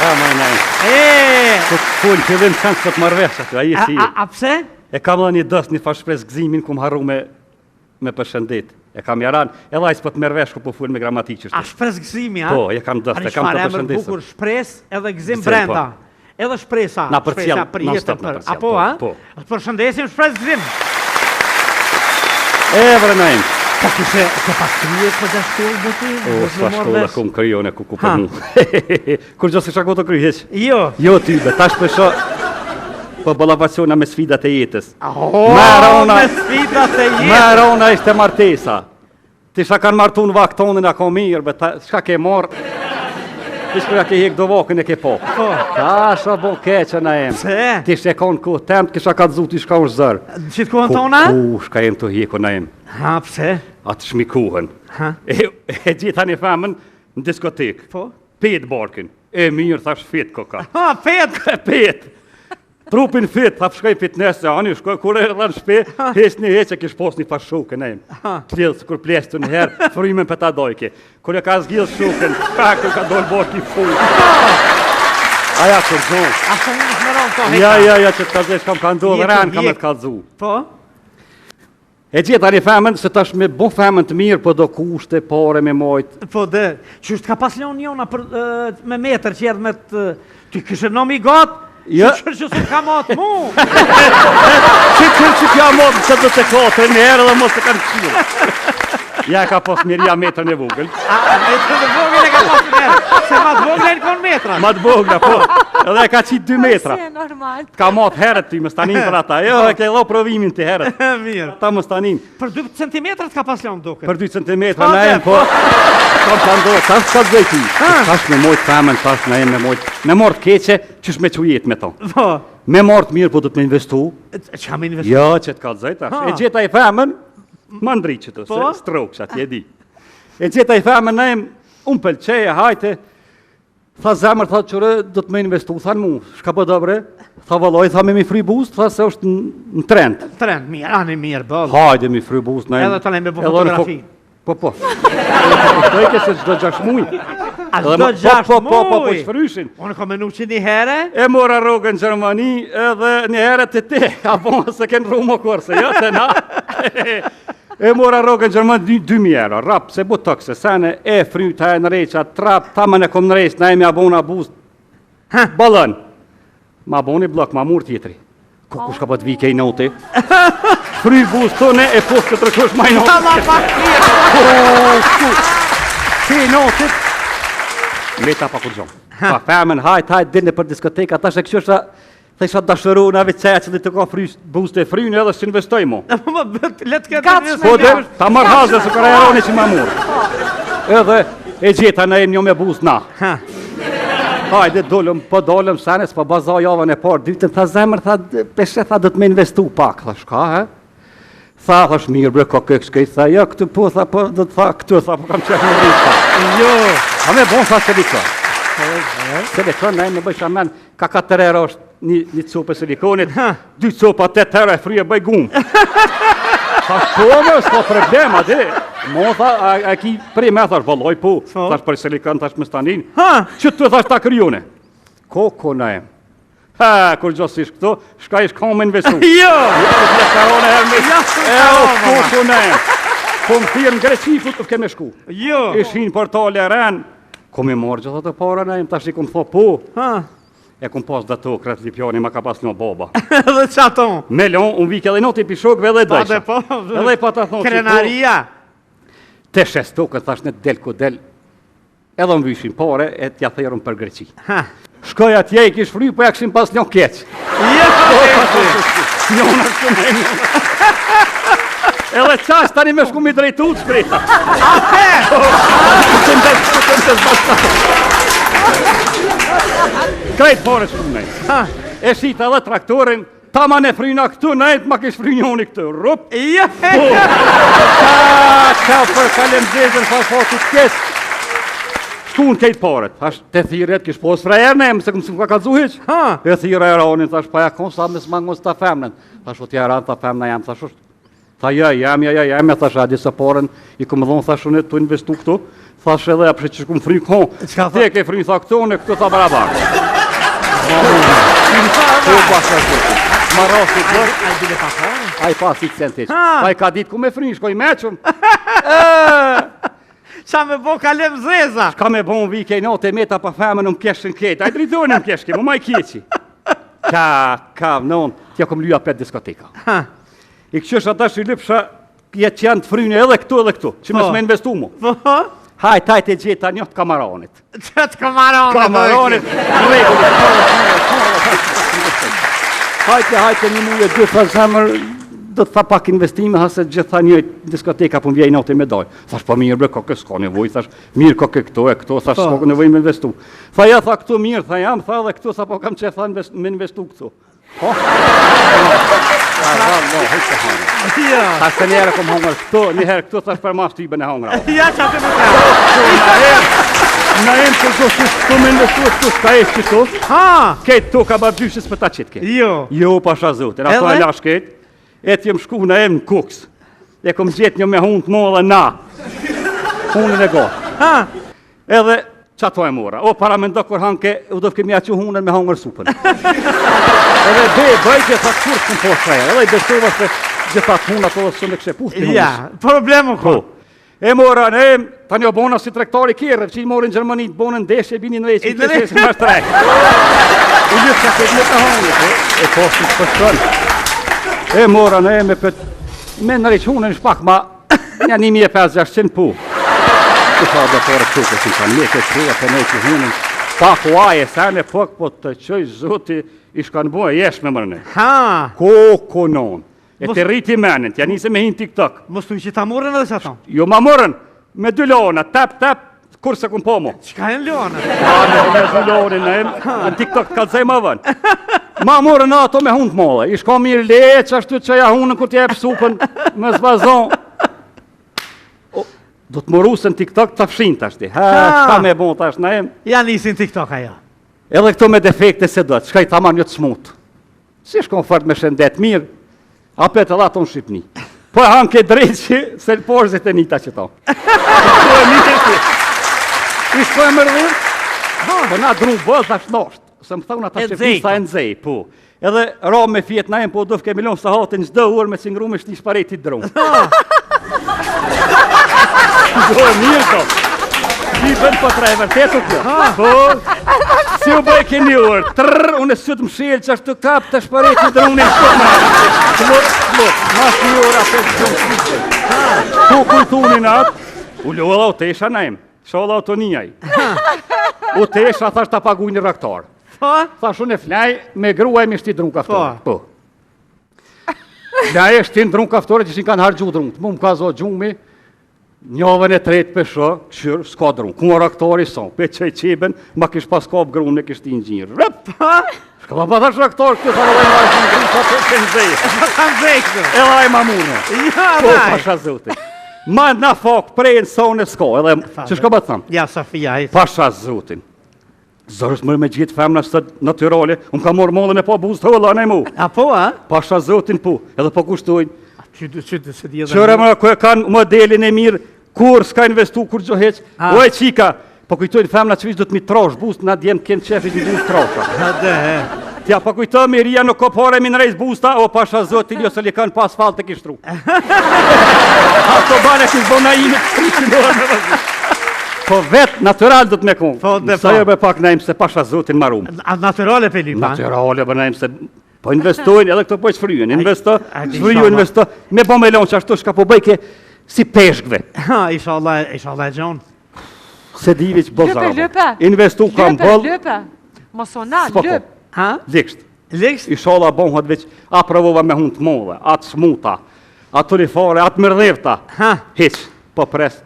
A, moj, nej. E, Po të fol, fillim të kanë s'po të marrë vesh aty, a je a, si. a, a pse? E kam dhe një dost, një farë Shpresë Gëzimin, kum harru me, me përshëndet. E kam jaran, edhe ai s'po të merr vesh ku po fol me gramatikë A qështu. Shpresë Gëzimi, a? Po, e kam dost, Ani e kam të çfarë emër përshëndesëm. bukur, shpresë edhe gëzim Gëzim, brenda. po. Edhe shpresa, Na përcjell, shpresa për non jetën stop na për. përcjell, Apo, po, a? po. Të përshëndesim Shpresë Gëzim. E, bre Naim. Po kishe, ke pas krye për gjatë shkollë, do ti? O, Do të s'fa marr shkolla vesh. kum kryone ku ku Ha. për mu. Kur gjo s'isha ku të kry hiq. Jo. Jo ty, be, tash për sho, po ballafaqona me sfidat e jetës. Oh, Më rona- me sfidat e Më jetës. rona ishte martesa. Ti shka kanë martu në vakt tonin, a ko mirë, be, ta, shka ke marrë, ti shka ja ke hjek do vakën e ke po. Po. Ta shka bo keqe na em. Pse? Ti shke konë kohë tem, të kisha kallzu ti shka është zërë. Qitë kohën tona? Ku, shka jem të hjeko na em. Ha, pse? Atë shmikuhen. Ha? E, e gjitha një femën në diskotekë. Po? Pet barkin. E mirë, thash fit koka. Ha, pet! E pet. Trupin fit, tha shkoj fitness, se ani shkoj kur erdha në shtëpi, hiç një hiç e kish pos një far shokën e. Klidh sikur plesë një herë, frymën për ta dojke. Kur e ka zgjidh shokën, pak kur ka dol barki fund. Aja kur gjo. A sa një më rënë to, Ja, ja, ja, që të kallzoj çka më ka ndodhur, Jetë ran kam me hjek. të kallzu. Po? E gjeta një femën, se tash me bo femën të mirë, po do kushte, pare me mojt. Po dhe, që është ka pas leon jona për, e, me metër që erdh me të... Ti kishe nomi gat? Jo. Që që s'u ka matë mu? Që që që kja motë në 74, një herë dhe mos e kanë qirë. Ja ka pas mirja metrën e vogël. A, metër të vogël e ka pas një herë. Se ma të vogël e në konë metra. Ma të vogla, po. Edhe e ka qitë 2 metra. Si e normal. Ka mat herët ty, mos tanin për ata. Jo, e ke dho provimin ti herët. Mirë. Ata mos tanin. Për 2 cm të ka pas leon duket. Për 2 cm Po, na dhe, jem, po. Kam ka ndodhur, tash ka të ty. Tash me mojt femën, tash na jem me mojt. Me marr të keqe, qysh me çu jetë me to. Po. Me marr të mirë, po do të me investu. Çka me investu? Jo, që të kallzoj tash. Ha. E gjeta i femën, ma ndriqë të, Po? se strokë që atje e di. E gjeta i femën, na jem, unë pëlqej, hajte, Tha zemër, tha qëre, do të me investu, tha në mu, shka po do bre? Tha vallaj, tha me mi fry buzë, tha se është në në trend. Trend, mirë, ani mirë, bëll. Hajde mi fry buzë, na Edhe tani me bo edhe unë fotografi. Po, po. Edhe po kuptoj ke se çdo 6 muaj. A Edhe çdo ma- 6 Po, po, po, po, po, muaj? shfryshin. Unë kam menu që një herë, E mora rrogën në Gjermani edhe një herë të te, a po se kenë rrumo kurse, jo të na. E mora rrogën në Gjermani 2000 euro, rap, se botox, se sene, e fryta e nreqa, trap, ta më në kom nreq, na e mja bona buzë, ballon. Ma boni blok, ma mur tjetri. Ku kush ka po të vike i noti? Fry buzë tonë e post të tërkosh ma i noti. ma pak mirë. Po, Si i notit? Meta pa kurgjon. Pa femën, hajt, hajt, dilni për diskoteka, tash e kështu Tha isha dasharu, na vetë çaja që të ka fry, buzë të frynë edhe s'investoj mo. Ma bët, le të ketë Gatshme. Po de, ta marr hazë se kara jaroni që ma mur. Edhe e gjeta na jem një me buzë na. Ha. Hajde, dolëm, po dolëm, sene, s'po baza javën e parë, dytën, tha zemër, tha, peshe, tha, do të me investu pak, tha, shka, he? Tha, thash, mirë, bre, ka kek, shkej, tha, jo, këtu po, tha, po, do të tha, këtu, tha, po kam qef me rrit, tha. Jo. A me bon, tha, silikon. Silikon, ne, me bëjsha men, ka 4 euro është një, një copë e silikonit, dy copa 8 euro e fryje bëj gumë. Tha, po, më, s'ka problem, a di. Mo, tha, a, a ki prej me, thash, valloj, po, Po. thash, për silikon, thash, me stanin. Ha. Që të thash, ta kryone. Koko në em. Ha, kur gjo si këtu, shka ish ka me investu. Jo. Jo, ja karone herë me... Ja, E, o, koko në em. Po më thirë në Greqi, ku të keme shku. Jo. Ishin portale ren. Ko me marrë gjithë ato para në em, tash i kom tho po. Ha. E kom pas dhe to kret Lipjani, ma ka pas një baba. Edhe çato. Me lon, unë vike edhe noti pi shokëve edhe Po dojsha. dhe po. Edhe i pa ta thonë që po, Krenaria. te shes tokën, thash në del ku del, edhe më vyshin pare e t'ja therën për Greqi. Ha. Shkoj atje i kish fry, po ja kishin pas një keq. Jo. Njona shku me njona. Edhe qash tani me shku mi drejtu të shkreta. Ape. Krejt pare shku me. Ha. E shita edhe traktorin, ta ma ne fryna këtu, nejt ma kish fry njoni këtu. Rup, Jo. Po. Qa, qa për kalem zezën, fa fatit keq. Shkun kejt paret, thash, te thirret, kish pos frajer ne, mëse këmë s'më ka kallzu hiq. Ha. E thirra Eranin, thash, pa ja kon sa me s'ma ngos ta femnën. Thash, o t'ja Eran, ta femna jam, thash, është. Tha, ja, jam, ja, ja, jam, ja, thash, a disa parën, i kom dhonë, thash, unë tu investu këtu. Thash edhe, a përshë që shku më fry ko. Çka tha? Ti e ke fry, tha këto, në këto tha barabar. Po, pasha zotin. Ma rasti bërë, Ai bile pa pare. ai pa si cent hiç. Ha. Ai ka ditë ku me fry, shkoi meqëm. Qa me bo kalem zeza? Ka me bon vi kej note meta pa femën më keshën ketë. Ai drejtohen më keshke, më ma i keqi. Ka, ka, non, t'ja kom lyja pet diskoteka. Ha. I këqysh ata që i lypsha, jetë që janë të fryne edhe këtu edhe këtu, që mos Po. me investu mu. Po, Hajt, hajt e gjeta një të kamaranit. që të kamaranit. Kamaranit, rregulli. Hajte, hajte një muje, dy tha zemër, do të tha pak investime, ha se gjitha një diskoteka po më vjen nati me dal. Thash po mirë bre, kokë s'ka nevojë, thash mirë kokë këto e këto, thash Po. s'ka nevojë me investu. Tha ja tha këtu mirë, tha jam, tha edhe këtu, tha po kam qef tha invest, me investu këtu. Po. Tha, vallah, hiç e hangër. Ja. Tha se një herë kom hangër këtu, një herë këtu, thash për mas tyben e hangra. Ja, që aty më të. Na jem të do të këtu me investu këtu, s'ka e qëtu. Ha, Kejt tu ka babgjyshës për ta qitë ke. jo. Jo, pasha zotin, ato Edhe? e lash kejt. E t'jem shku në em në Kuks. E kom gjetë një me hunë të madhe na. Hunën e gotë. Ha, Edhe që ato e mora. O, para me ndo kur hanke, u do kemi aqu hunën me hangër supën. Edhe be, bëjke, tha kur s'kom po shreja. Edhe i besova se gjitha të hunat edhe s'u në kështë puth të hunës. ja, problemu Po. ko. E mora në em, tani o bona si tregtari kjerrëv, që i morën në Gjermani, të bonën ndeshje, binin në I veqin, drejt. kështë ma shtrejt. U gjithë që të të hangë, po, e po si të përshkon. E mora në em, e pët, me në rejq hunën në shpak, ma një 1500 pu. Ku sa do pore këtu, që si kanë mjekë, këtu, e të nejtë hunën, pak uaj e sene, po, po të qoj zoti, i shkanë bo e jesh me mërne. Ha, Ko, ko non. E Mos- të rriti menin, t'ja nise me hin TikTok. mos thuj që ta morën edhe që ato. Jo ma morën, me dy lona, tap, tap, kur se kum po mo. Qka janë lona? A, me, me dy lona, në, në TikTok të kalzej ma vën. Ma morën ato me hunë të madhe. I shko mirë le, që ashtu që ja hunën kur t'jep supën, me zbazon. O, do të moru se në TikTok të fshin tash ti. Ha, Ha. çka me bon tash na em? Ja nisin TikTok ajo. Edhe këto me defekte se do, çka i tamam jo të smut. Si shkon fort me shëndet mirë, apet edhe ato në Shqipni. Po e han ke drejt që se në porzit e nita që to. Po e mirë ti. I shkoj më rrëdhir, po na dru bëll tash nosht. Se më thonë ata E Shqipni nxejtë. sa e nxej, po. Edhe ra me fjet na jem, po do kemi lënë sahatin çdo orë me cingru me shti shpareti dru. Do e mirë to. Ti bën po tre e vërtetë kjo. Po. Si u bëj keni orë, trrr, unë e syt më shel që ashtu kap të shpareti drunin këtu më. Klop, klop, mas një orë apo shumë. Tu kujtunin atë, u lualla u tesha na im, sholla u tonijaj. U tesha, thash ta paguj një raktar. Po, Thash unë e flaj me grua e mi shti drun kaftore. Po. Po. Flaj e shtin drun kaftore që ishin kanë harxhu drun. Mu më ka zo gjumi, njovën e tretë për sho, këshyr, s'ka drun. Ku raktari son, pe qej qeben, ma kish pas kap grun e kish ti ngjirë. Rëp! po, Shka pa thash raktar këtë, tha vëllai ma shtin drun, sa të të nxej. po ka nxej këtu. Edhe ai ma mune. Ja, Po, daj. pasha zotin. Ma na fok prej në sonë s'ka, edhe që shka ba të thëmë? Ja, Safia, hajt. Pasha zotin. Zorës mërë me gjithë femna sot natyrale, unë kam morë mollën e pa buzë të holla, ne mu. A po, a? Pasha zotin po, edhe po kushtojnë. Që që që se di edhe. Qëre më, ku e kanë modelin e mirë, kur s'ka investu, kur gjo heq. Ha. O e qika, po kujtojnë femna që vish do të mi trash buzë, na djemë kemë qefit një buzë trasha. Ha, de, he. Tja, po kujto Miria nuk ka pare mi nrejs busta, o pasha zotin jo se li kanë pa asfalt e kishtru. Ato bane kish bo na ime, 300 orë me vazhdu. Po vet natural do të me konë. Po, dhe Sa po. jo me pak na im se pasha zotin marum. A natyrale pe lypa? Natyrale për na im se po investojnë edhe këto po e shfryjnë, investo, a, di, shfryju inshallah. investo, me bo me lonë që ashtu shka po bëjke si peshkve. Ha, inshallah, inshallah e gjon. Se di veç boll Lype, zarabo. lype. Investu kam Lype, boll, lype. Mos o na, S'po po. lyp. Ha? liksht. Liksht? Inshallah bëhet veç a provova me hunë të madhe, atë smuta, atë rifare, atë mërdhevta. Ha. Hiç, po pres.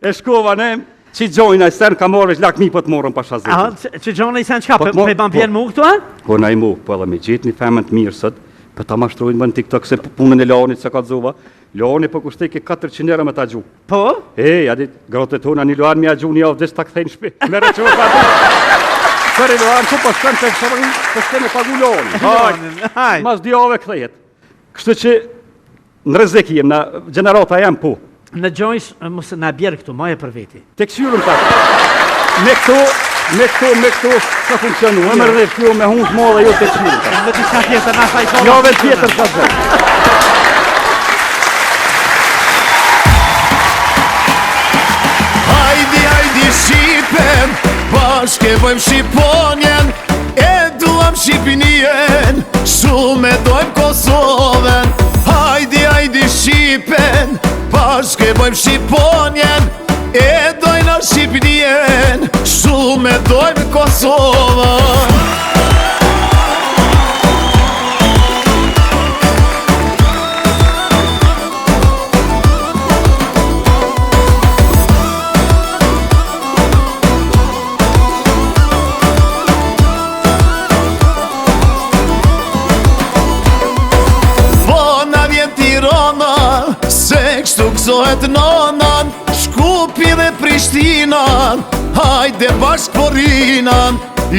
E shkova ne, që gjojna i sen ka marrë veç lakmi po të morën pasha A, zotin. që- që gjona i sen qka, Po pe të mor- pe ban po. pjenë mu këtu, a? Po na i mu, po edhe me gjetë një femën të mirë sot, po ta mashtrojnë më në TikTok se punën e Leonit se ka zova. Leoni po kushtoj ke 400 euro me ta gju. Po? E, ja dit, gratë tona një Luan mi a gju një javë des ta kthejnë në shtëpi. Merre çu ka. Për Luan, ku po shkon të shkon, po shkon e pagu Leonin. Hajt. Leonin, hajt. Mas dy javëve kthehet. Kështu që në rrezik jem, na gjenerata jam po. Në gjojsh, mos na bjerë këtu, maje për veti. Të këqyrim pak. Me këto, me këto, me këto, ka funksionu. E mërë dhe kjo me hundë madhe, jo të këqyrim pak. Me diçka tjetër, na sa i Jo, ve tjetër ka zë. Hajdi, hajdi Shqipen, bashkë e bojmë Shqiponjen, e duam Shqipnien, shumë e dojmë Kosovën. Hajdi, hajdi Shqipen, bashkë e bojmë Shqiponjen, e dojna Shqipnien, shumë e dojmë Kosovën. Po na vjen Tirana, se kështu gëzohet nana Shkupi dhe Prishtina, hajde bashkë porina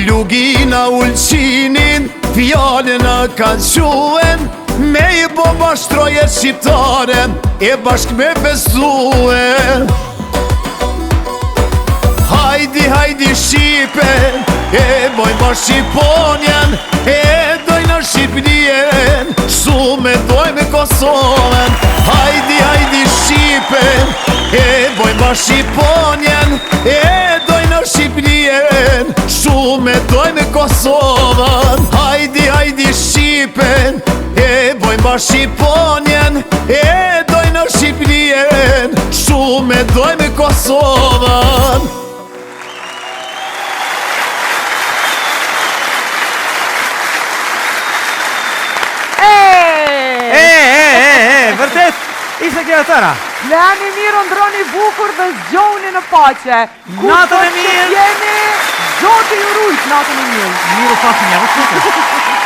Lugina Ulqinin, fjalën na kanë çuen Me i bo bashkë trojet shqiptare, e bashkë me festue Hajdi, hajdi Shqipe, e bojmë bashkë Shqiponjen, e dojna Shqipnien, shumë e dojmë Kosovën. Hajdi, hajdi Shqipe, e bojmë bashkë Shqiponjen, e dojna Shqipnien, shumë e dojmë Kosovën. Hajdi, hajdi Shqipe, e bojmë bashkë Shqiponjen, e dojna Shqipnien, shumë e dojmë Kosovën. E, e, e, e, vërtet, ishte kjo e tëra. Fleni mirë, ëndrroni bukur dhe zgjohuni në paqe. Ku Natën e do që mirë. Jeni, Zoti ju rujt natën e mirë. Mirë u pafshim javën tjetër.